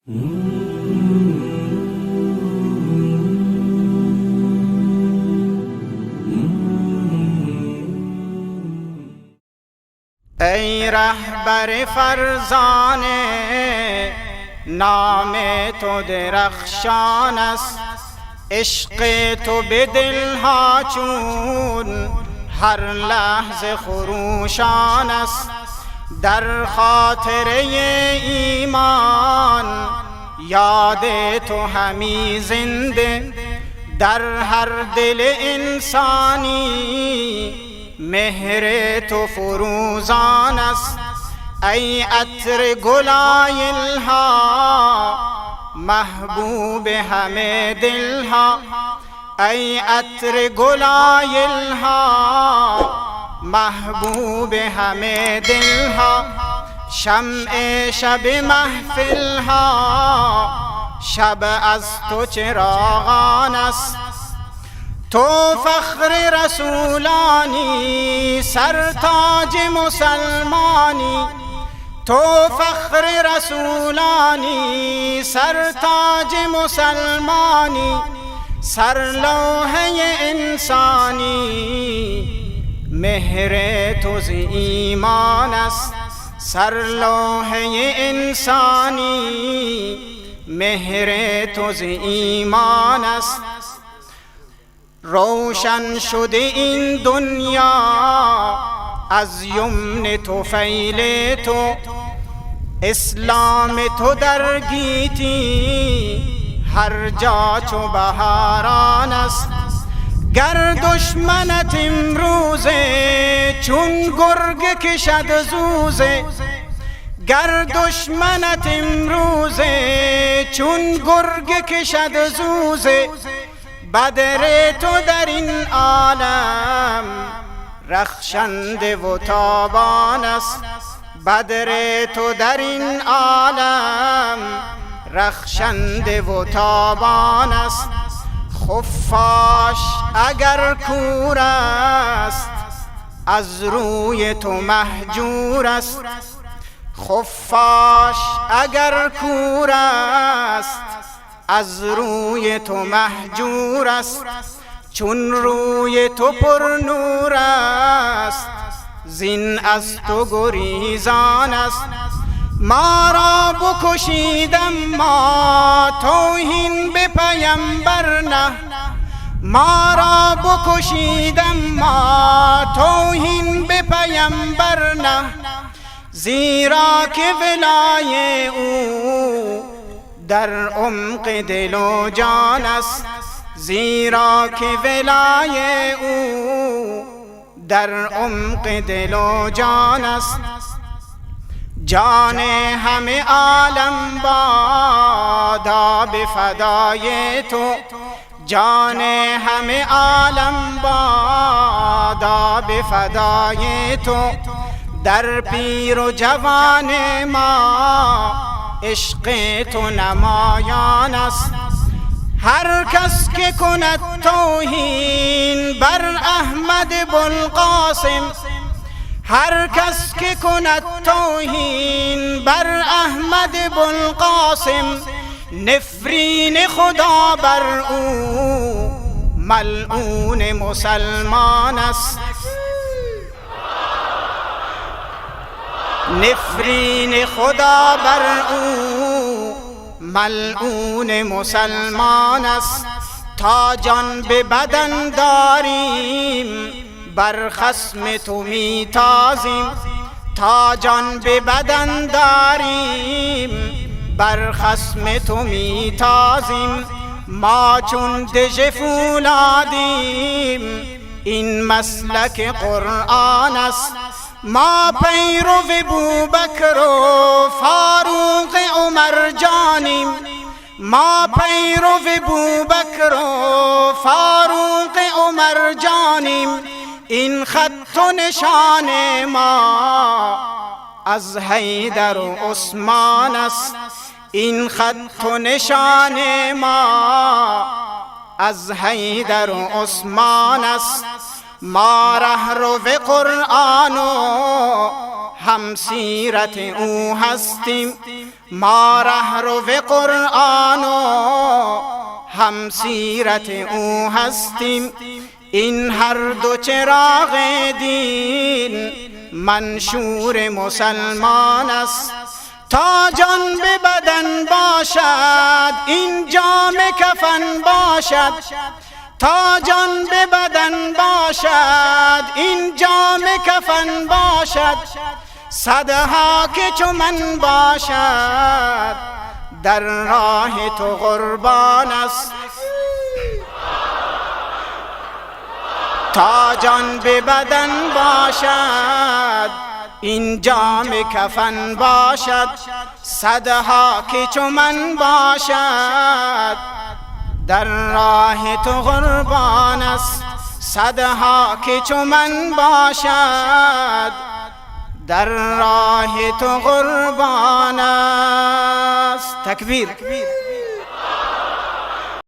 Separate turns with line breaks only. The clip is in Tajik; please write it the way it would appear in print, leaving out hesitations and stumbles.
ای رهبر فرزانه، نام تو درخشان است، عشق تو به دلها چون هر لحظه خروشان است. در خاطره ایمان یاد تو همی زنده، در هر دل انسانی مهر تو فروزان است. ای عطر گلایلها، محبوب همه دلها، ای عطر گلایلها، محبوب همه دلها، شمع شب محفلها، شب از تو چراغان است. تو فخر رسولانی، سرتاج مسلمانی، تو فخر رسولانی، سرتاج مسلمانی، سرلوحه انسانی، مهر تو ز ایمان است. سرلوحه انسانی، مهر تو ز ایمان است. روشن شده این دنیا از یمن طفیل تو، اسلام تو در گیتی هر جا چو بهاران است. گر دشمنت امروزه چون گرگ کشد زوزه، گر دشمنت امروزه چون گرگ کشد زوزه، بدر تو در این عالم رخشنده و تابان است. بدر تو در این عالم رخشنده و تابان است. خفاش اگر کور است از روی تو مهجور است، خفاش اگر کور است از روی تو مهجور است. چون روی تو پر نور است زین از تو گریزان است. ما را بکشید اما توهین به پیمبر نه، ما را بکشید اما توهین به پیمبر نه، زیرا که ولای او در عمق دل و جان است. زیرا که ولای او در عمق دل و جان است. جان همه عالم بادا به فدای تو، جان همه عالم بادا به فدای تو. در پیر و جوان ما عشق تو نمایان است. هر کس که کند توهین بر احمد بوالقاسم، هر کس که کند توهین بر احمد بوالقاسم، نفرین خدا بر او ملعون مسلمان است. نفرین خدا بر او ملعون مسلمان است. تا جان به بدن داریم بر خصم تو میتازیم، تا جان به بدن داریم بر خصم تو میتازیم. ما چون دژ فولادیم این مسلک قرآن است. ما پیرو بوبکر و فاروق عمر جانیم، ما پیرو بوبکر و فاروق عمر جانیم. این خط و نشان ما از حیدر و عثمان است. این خط و نشان ما از حیدر و عثمان است. ما رهرو قرآن و هم سیرت او هستیم، Мо раҳрави Қуръон ва ҳамсирати ӯ ҳастем. Ин ҳар ду чироғи дин, маншури мусулмон аст. То ҷон ба бадан бошад, ин ҷоми кафан бошад. То ҷон ба бадан бошад, ин ҷоми кафан бошад. Садҳо ки чу ман бошад, дар роҳи ту қурбон аст. То ҷон ба бадан бошад, ин ҷоми кафан бошад. Садҳо ки чу ман бошад, дар роҳи ту қурбон аст. Садҳо ки чу ман бошад, дар роҳи ту қурбон аст. Такбир.